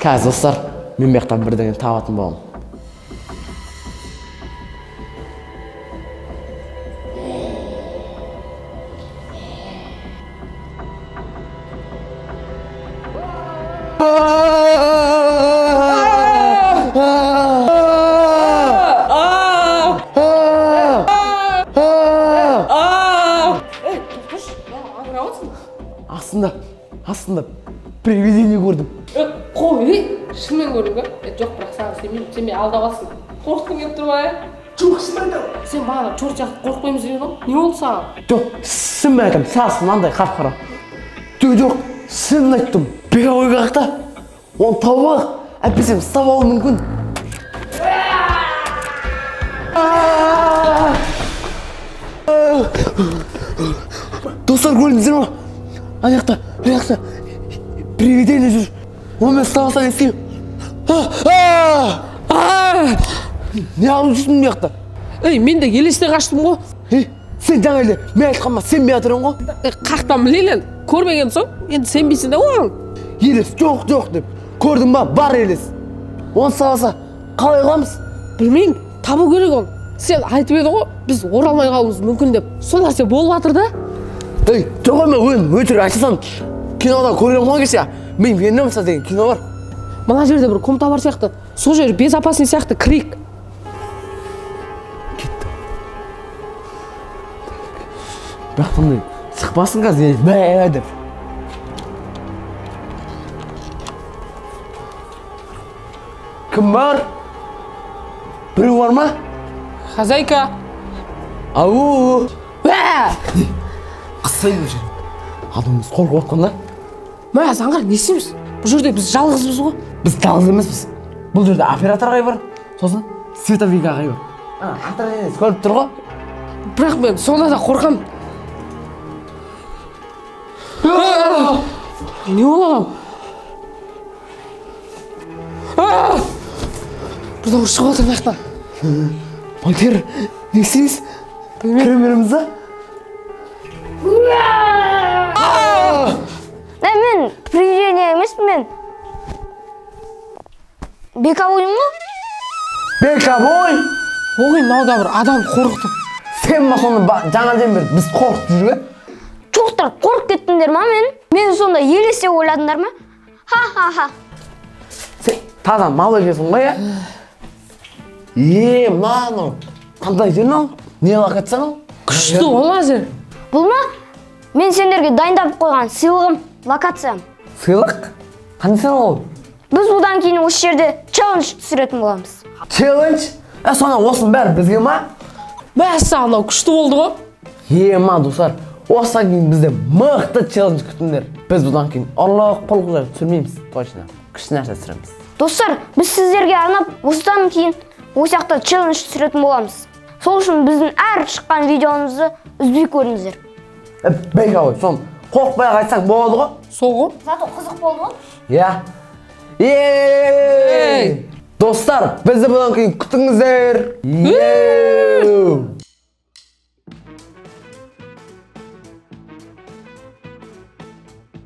Қазір, достар, мен бұл жақтан бірдеңе табатын боламын. Астында привидение көрдім. Қой, шынымен көрдің бе? Жоқ, бірақ саған сенбеймін, сен мені алдап алсың. Қорқытқың келіп тұр ма, ә? Жоқ, шын айтамын. Сен бағана черт сияқты қорықпаймыз деген ғой. Не болды саған? Жоқ, шын айтамын, сасы мынандай қап-қара. Жоқ, шын айттым. Беговой қақта. Оны тауып алайық, әйтпесе ұстап алуы мүмкін. Достар, көрдіңіздер ма? Ана жақта, мына жақта привидение жүр. Оны мен ұстап алсам не істеймін? Не алып жүрсің мына жақта? Ей, мен де елестен қаштым ғой. Ей, сен жаңа елде мен айтқаныма сенбей жатыр едің ғой. Қаяқтан білейін енді, көрмеген соң енді сенбейсің да оған. Елес жоқ, жоқ деп. Көрдің ба, бар елес. Оны ұстап алса қалай қыламыз? Білмеймін, табу керек оны. Сен айтып едің ғой, біз оралмай қалуымыз мүмкін деп. Сол нәрсе болып жатыр да. Ей, жоқ, мен өзім өтірік айта салдым. Кинода көрген ғой кеше. Мен Веномса деген кино бар. Мына жерде бір комната бар сияқты. Сол жер безопасный сияқты, кірейік. Кетті. Бірақ сондай шықпасын қазір, бә деп. Кім бар? Біреу бар ма? Хозяйка. Ау. Бә! Қысайын бұл жерде. Адамымыз қорқып отқан да. Мә, Заңғар, не істейміз? Бұл жерде біз жалғызбыз ғой. Біз жалғыз емеспіз. Бұл жерде оператор ағай бар, сосын световик ағай бар. Отражениесі көріп тұр ғой. Бірақ мен сонда да қорқамын. Не болды анау? Бір дауыс шығып отыр мына жақтан. Пантер, не істейміз? Кіре береміз да? Мен привидение емеспін, мен бековоймын ғой. Бековой? Ой, мынау да бір адам қорқытып. Сен ма соны жаңадан бері біз қорқытып жүрген? Жоқтар, қорқып кеттіңдер ма мен? Мен сонда елес деп ойладыңдар ма? Ха-ха-ха. Сен таза мал екенсің ғой, иә? Е, мынау қандай жер мынау? Не локация мынау? Күшті ғой мына жер. Бұл ма? Мен сендерге дайындап қойған сыйлығым, локациям. Сыйлық? Қандай сыйлық ол? Біз бұдан кейін осы жерде челлендж түсіретін боламыз. Челлендж? Сонда осының бәрі бізге ма? Мәссаған, мынау күшті болды ғой. Е, ма, достар, осыдан кейін бізде мықты челлендж күтіңдер. Біз бұдан кейін ұрлық, пұрлық түсірмейміз, точно. Күшті нәрсе түсіреміз. Достар, біз сіздерге арнап осыдан кейін осы жақта челлендж түсіретін боламыз. Сол үшін біздің әр шыққан видеомызды үзбей көріңіздер. Беговой, соны қорықпай айтсаң болады ғой. Сол ғой. Зато қызық болды ғой. Иә. Ей! Достар, бізді бұдан кейін күтіңіздер. Ей!